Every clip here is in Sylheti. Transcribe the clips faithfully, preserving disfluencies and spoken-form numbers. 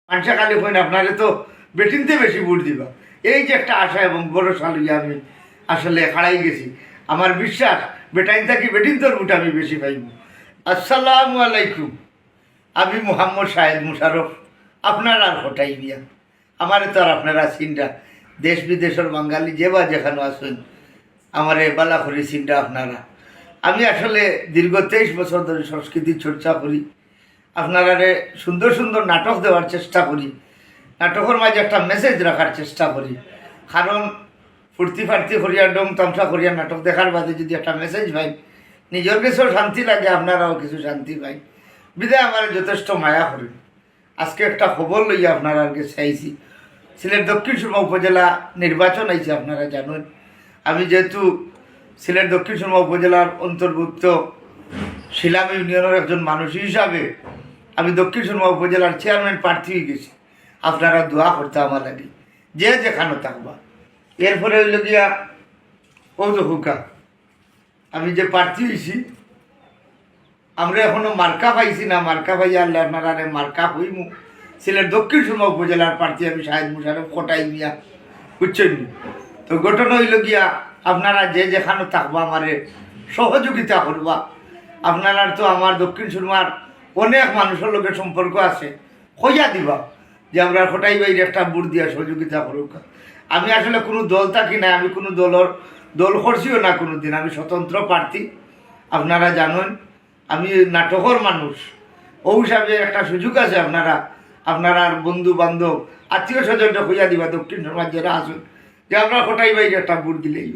মানষে খালি কইন আপনারে তো বেটিন্তে বেশি ভোট দিবা। এই যে একটা আশা এবং ভরসা লইয়া আমি আসলে খাড়াই গেছি, আমার বিশ্বাস বেটাইন থাকি বেটিন্তর ভোট আমি বেশি পাইব। আসসালামু আলাইকুম, আমি মোহাম্মদ শাহেদ মুশারফ, আপনারার কটাই মিয়া। আমারে তো আর আপনারা চিনরা, দেশ বিদেশর বাঙালি যে বা যেখানো আছেন, আমারে বালা করি চিনরা আপনারা। আমি আসলে দীর্ঘ তেইশ বছর ধরে সংস্কৃতি চর্চা করি, আপনারারে সুন্দর সুন্দর নাটক দেওয়ার চেষ্টা করি, নাটকর মাঝে একটা মেসেজ রাখার চেষ্টা করি। কারণ ফুর্তি ফার্তি করিয়া, ডং তামশা করিয়া নাটক দেখার বাদে যদি একটা মেসেজ পাই, নিজর গেছেও শান্তি লাগে, আপনারাও কিছু শান্তি পাই। বিদায় আমারে যথেষ্ট মায়া করেন। আজকে একটা খবর লইয়া আপনারার গেছে আইছি। সিলেট দক্ষিণ সুরমা উপজেলা নির্বাচন আইছে, আপনারা জানেন। আমি যেহেতু সিলেট দক্ষিণ সুরমা উপজেলার অন্তর্ভুক্ত শিলাম ইউনিয়নের একজন মানুষ হিসাবে আমি দক্ষিণ সুরমা উপজেলার চেয়ারম্যান প্রার্থী হয়ে গেছি। আপনারা দোয়া করতা আমার লাগি, যে যেখানো থাকবা। এরপরে হইল গিয়া ও তো হুকা, আমি যে প্রার্থী হইছি, আমরা এখনো মার্কা পাইছি না। মার্কা পাইয়া আনলে আপনারারে মার্কা হইমু। সিলেট দক্ষিণ সুরমা উপজেলার প্রার্থী আমি শাহেদ মুশারফ কটাই মিয়া, বুঝছেন নি? তো ঘটনা হইল গিয়া, আপনারা যে যেখানো থাকবা আমারে সহযোগিতা করবা। আপনারার তো আমার দক্ষিণ সুরমার অনেক মানুষের লগে সম্পর্ক আছে, কইয়া দিবা যে আমরা কটাই ভাইরে একটা ভোট দিয়া সহযোগিতা করুক। আমি আসলে কোনো দল থাকি না, আমি কোনো দলর, দল করছিও না কোনো দিন, আমি স্বতন্ত্র প্রার্থী, আপনারা জানেন। আমি নাটকর মানুষ, ও হিসাবে একটা সুযোগ আছে, আপনারা, আপনারার বন্ধু বান্ধব, আত্মীয় স্বজনরে কইয়া দিবা দক্ষিণ সুরমার যারা আছেন যে আমরা কটাই ভাইরে একটা ভোট দিলেই।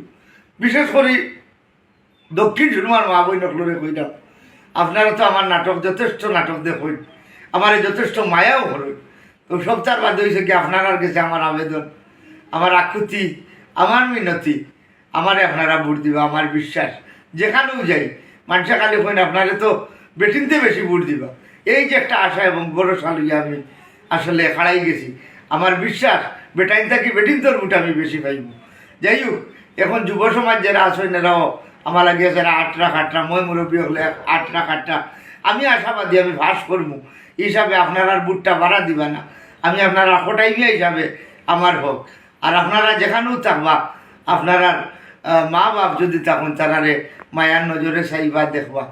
বিশেষ করি দক্ষিণ সুরমার মা বইন অকলরে কইলাম, আপনারা তো আমার নাটক, যথেষ্ট নাটক দেখইন, আমারে যথেষ্ট মায়াও করইন। তো সবতার বাদে হইছে কি, আপনারার গেছে আমার আবেদন, আমার আকুতি, আমার মিনতি, আমারে আপনারা ভোট দিবা, আমার বিশ্বাস। যেখানেও যাই, মানষে খালি কইন আপনারে তো বেটিন্তে বেশি ভোট দিবা। এই যে একটা আশা এবং ভরসা লইয়া আমি আসলে খাড়াই গেছি, আমার বিশ্বাস বেটাইন থাকি বেটিন্তর ভোট আমি বেশি পাইব। যাই হোক, এখন যুব সমাজ যারা আছেন, এরাও আমার লাগে যারা আটরা কাটরা, মই মুরব্বী হলে আটরা কাটরা, আমি আশাবাদী আমি পাস করমু। এই হিসাবে আপনারার ভোটটা বাড়া দিবা না, আমি আপনারা কটাই মিয়া হিসাবে আমার হোক। আর আপনারা যেখানেও থাকবা, আপনারার, আহ, মা বাপ যদি থাকেন, তারারে মায়ার নজরে চাইবা, দেখবা।